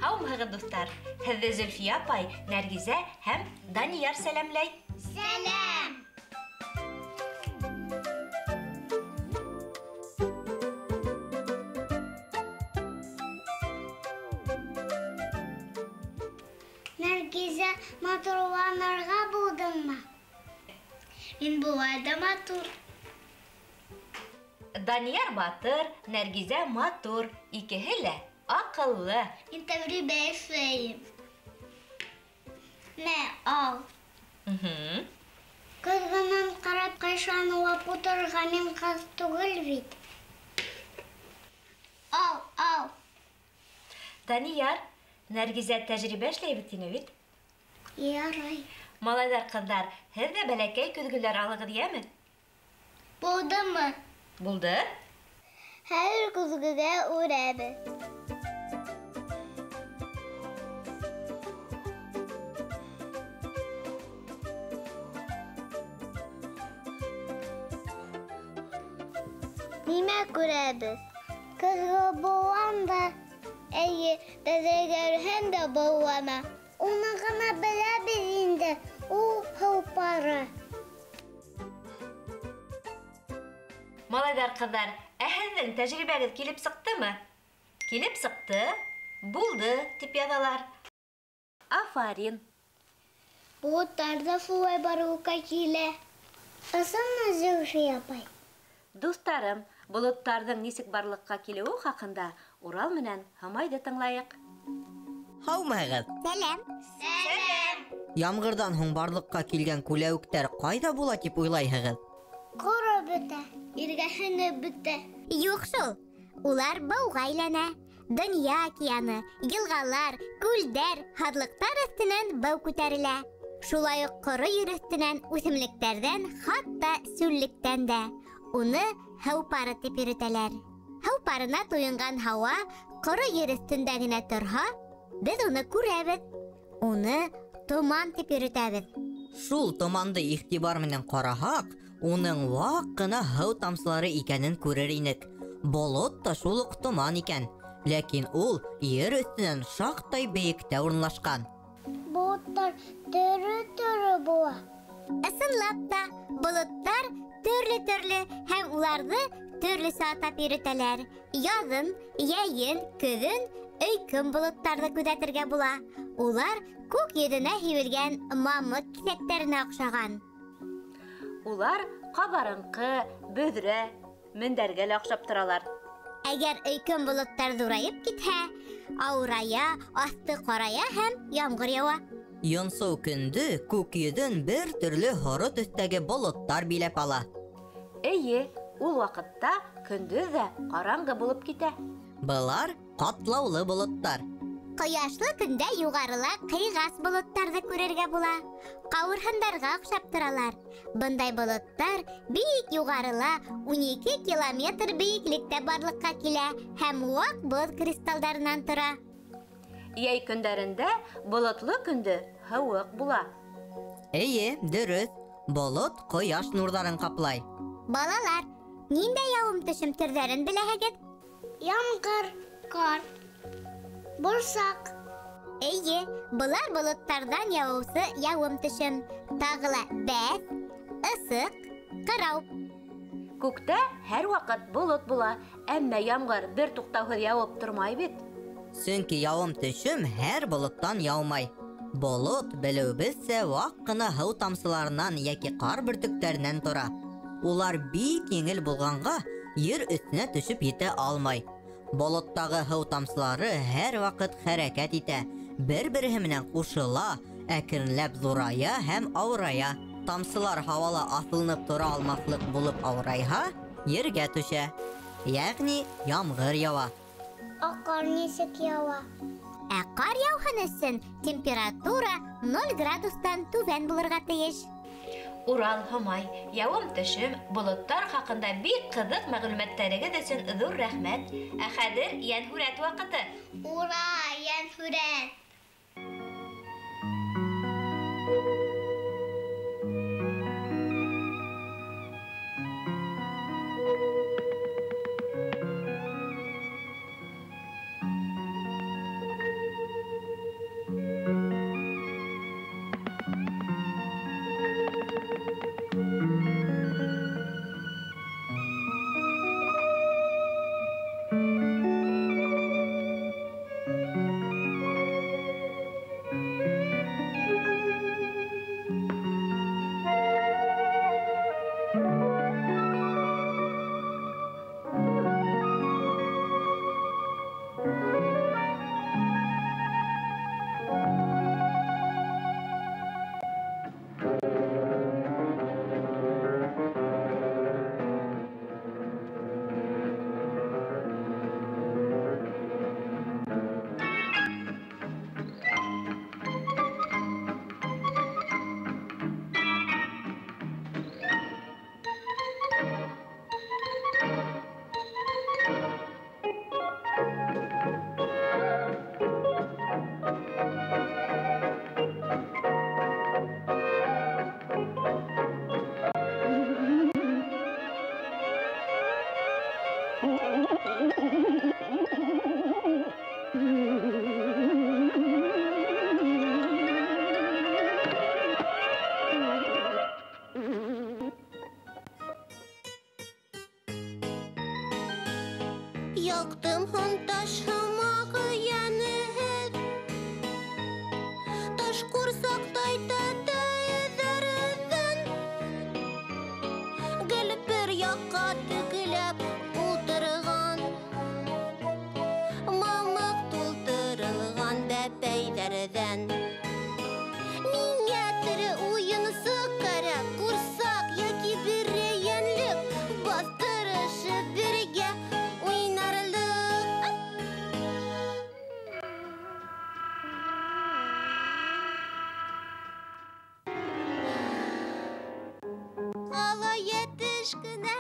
Һаумыһығыҙ, дуҫтар! Һеҙҙе Зөлфиә апай, Нәргизә һәм Данияр сәләмләй. Сәләм! Нәргизә, матурланырға булдыңмы? Мин былай да матур. Данияр батыр, Нәргизә матур, икеһе лә аҡыллы. Мин тәжрибә эшләйем. Мә, ал. Көҙгөнән ҡарап ҡайшаны уап ултырырға мин ҡыҙ түгел бит. Ал, ал. Данияр, Нәргизә тәжрибә эшләйбеҙ тине бит? Ярай. Малайҙар, ҡыҙҙар, һеҙ ҙә бәләкәй көҙгөләр алығыҙ, йәме? Булдымы? Булды. Хәҙер көҙгөгә үрәбеҙ. Нимә күрәбеҙ? Көҙгө быуан да, эйе, тәҙрәгә өрһәң дә быуана. Уны ғына беләбеҙ инде, ул һыу пары. Малайҙар, ҡыҙҙар, ә һеҙҙең тәжрибәгеҙ килеп сыҡтымы? Килеп сыҡты, булды, тип яҙалар. Афарин! Болоттар ҙа шулай барлыҡҡа килә. Ысынмы, Зөлфиә апай? Дуҫтарым, болоттарҙың нисек барлыҡҡа килеүе хаҡында Урал менән Һомайҙы тыңлайыҡ. Һаумыһығыҙ? Сәләм. Сәләм. Ямғырҙан һуң барлыҡҡа килгән күләүектәр ҡайҙа була тип уйлайһығыҙ? Ҡоро бөтә, ергә һеңеп бөтә. Юҡ шул, улар бауға әйләнә. Донъя океаны, йылғалар, күлдәр, һаҙлыҡтар өҫтөнән бау күтәрелә. Шулай уҡ ҡоро ер өҫтөнән, үҫемлектәрҙән, хатта сүллектән дә. Уны һыу пары тип йөрөтәләр. Һыу парына туйынған һауа ҡоро ер өҫтөндә генә торһа, беҙ уны күрәбеҙ. Уны томан тип йөрөтәбеҙ. Шул томанды иғтибар менән ҡараһаҡ, уның ваҡ ҡына һыу тамсылары икәнен күрер инек. Болот та шул уҡ томан икән, ләкин ул ер өҫтөнән шаҡтай бейектә урынлашҡан. Болоттар төрлө-төрлө була. Ысынлап та, болоттар төрлө-төрлө һәм уларҙы төрлөсә атап йөрөтәләр. Яҙын, йәйен, көҙөн өйкөм болоттарҙы күҙәтергә була. Улар күк йөҙөнә һибелгән мамыҡ киҫәктәренә оҡшаған. Улар ҡабарынҡы, бөҙрә, мендәргә лә оҡшап торалар. Әгәр өйкөм болоттар ҙурайып китһә, ауырая, аҫты ҡарая һәм ямғыр яуа. Йонсоу көндө күк йөҙөн бер төрлө һоро төҫтәге болоттар биләп ала. Эйе, ул ваҡытта көндөҙ ҙә ҡараңғы булып китә. Былар ҡатлаулы болоттар. Ҡояшлы көндә юғарыла ҡыйғас болоттарҙы күрергә була. Ҡауырһындарға оҡшап торалар. Бындай болоттар бик юғарыла 12 километр бейеклектә барлыҡҡа килә һәм ваҡ боҙ кристалдарынан тора. Йәй көндәрендә болотло көндө һыуыҡ була. Эйе, дөрөҫ. Болот ҡояш нурҙарын ҡаплай. Балалар, ниндәй яуым-төшөм төрҙәрен беләһегеҙ? Ямғыр, ҡар, борсаҡ. Эйе, былар болоттарҙан яуыусы яуым-төшөм. Тағы ла бәҫ, ысыҡ, ҡырау. Күктә һәр ваҡыт болот була, әммә ямғыр бер туҡтауһыҙ яуып тормай бит. Сөнки яуым-төшөм һәр болоттан яумай. Болот, белеүебеҙсә, ваҡ ҡына һыу тамсыларынан йәки ҡар бөртөктәренән тора. Улар бик еңел булғанға ер өҫтөнә төшөп етә алмай. Болоттағы һыу тамсылары һәр ваҡыт хәрәкәт итә, бер-береһе менән ҡушыла, әкренләп ҙурая һәм ауырая. Тамсылар һауала аҫылынып тора алмаҫлыҡ булып ауырайһа, ергә төшә, йәғни ямғыр яуа. Ә ҡар нисек яуа? Ә ҡар яуһын өсөн температура 0 градустан түбән булырға тейеш. Урал, Һомай, яуым-төшөм, болоттар хаҡында бик ҡыҙыҡ мәғлүмәттәрегеҙ өсөн ҙур рәхмәт. Ә хәҙер йәнһүрәт ваҡыты. Ура, йәнһүрәт! Яҡтым һын таш һымаҡ йәнһеҙ, таш ҡурсаҡтай тәтәйҙәрҙән гел бер яҡҡа текләп ултырған, мамыҡ тултырылған бәпәйҙәрҙән. Миңә тере уйынсыҡ кәрәк, ҡурсаҡ йәки берәй йәнлек, баҫтырышып бергә уйнарлыҡ. Ҡалай йәтеш кенә.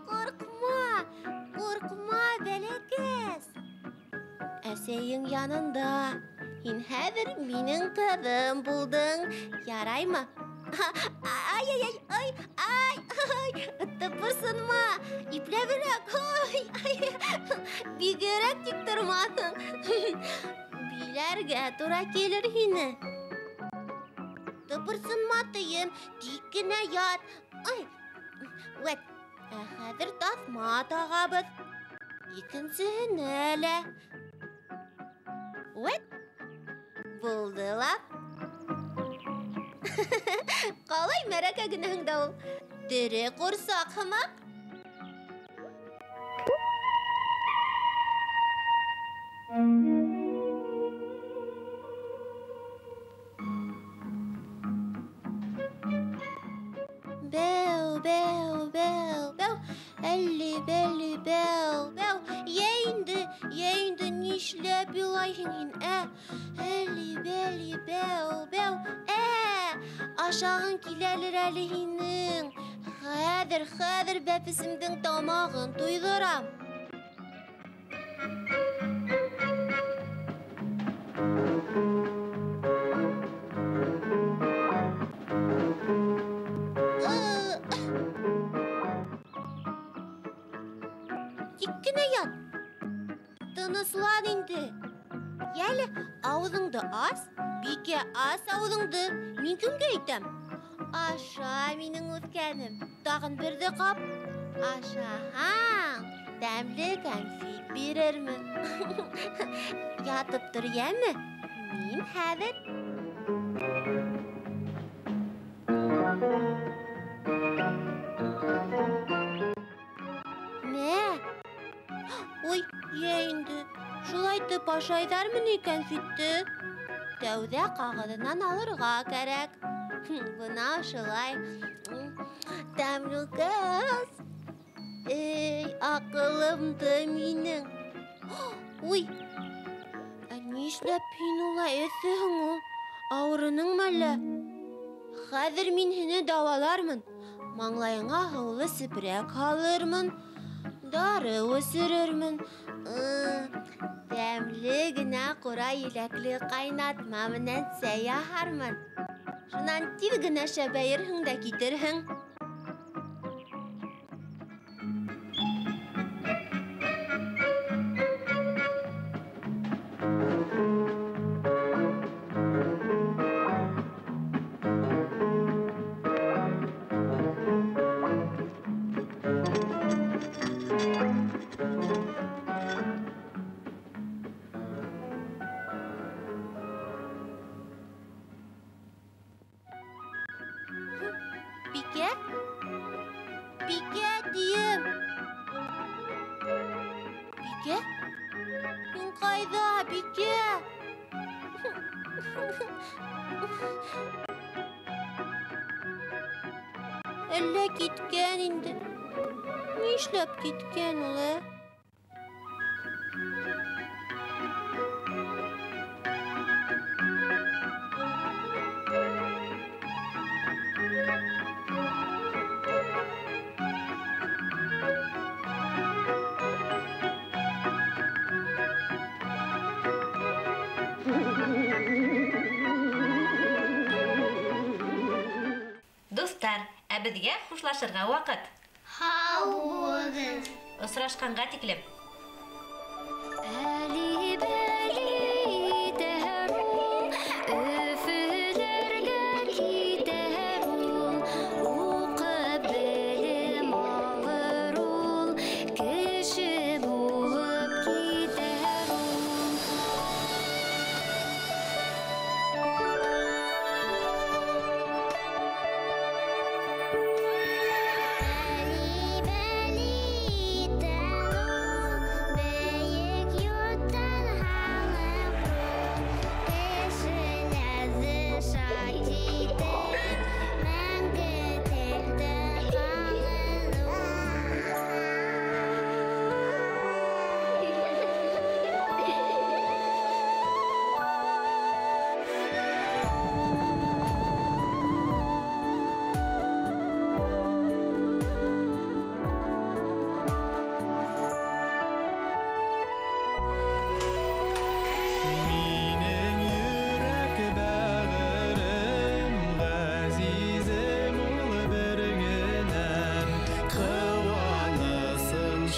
Ҡурҡма, ҡурҡма, бәләкәс. Әсәйең янында. Һин хәҙер минең ҡыҙым булдың. Яраймы? Ай, ай, ай, ай, ай, ай, тыпырсынма, ипләберәк, ай, ай, бигерәк тик тормаҫһың. Биләргә тура килер һине. Тыпырсынма тием, тик кенә ят. Ай, вәт, ә хәҙер таҫма тағабыҙ. Икенсеһенә лә. Вәт, булды ла. Ҡалай мәрәкә генәһең дә ул. Тере ҡурсаҡ һымаҡ. Бәү, бәү, бәү, бәү, әлли, бәлли, бәү, бәү. Йә инде, йә инде, нишләп илайһың һин, ә? Әлли, бәлли, бәү, бәү, ә? Ашағың киләлер әле һинең. Хәҙер, хәҙер бәпесемдең тамағын туйҙырам. Тик кенә ят. Тыныслан инде. Йәле, ауыҙыңды ас, Бикә, ас ауыҙыңды. Мин кемгә әйтәм? Аша, минең үҫкәнем. Тағын берҙе ҡап. Ашаһаң, тәмле кәнфит бирермен. Ятып тор, йәме? Мин хәҙер. Мә. Ой, йә инде. Шулайтып ашайҙармы ни кәнфитте? Тәүҙә ҡағыҙынан алырға кәрәк. Бына шулай. Тәмлүкәс. Эй, аҡылымды минең. Уй, ә нишләп һин улай эҫеһең ул? Ауырыныңмы әллә? Хәҙер мин һине дауалармын. Маңлайыңа һыулы сепрәк һалырмын, дарыу эсерермен. Тәмле генә ҡура еләкле ҡайнатма менән сәй яһармын. Шунан тиҙ генә шәбәйерһең дә китерһең. Бикә? Бикә тием. Бикә? Һин ҡайҙа, Бикә? Әллә киткән инде. Нишләп киткән ул, ә? Дуҫтар, ә беҙгә хушлашырға ваҡыт. Һау булығыҙ. Осрашҡанға тиклем.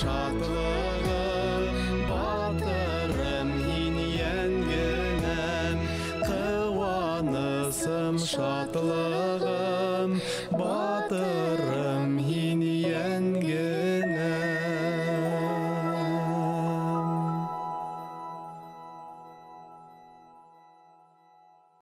Шатлығым, батырым, һин йәнгенәм, ҡыуанысым, шатлығым.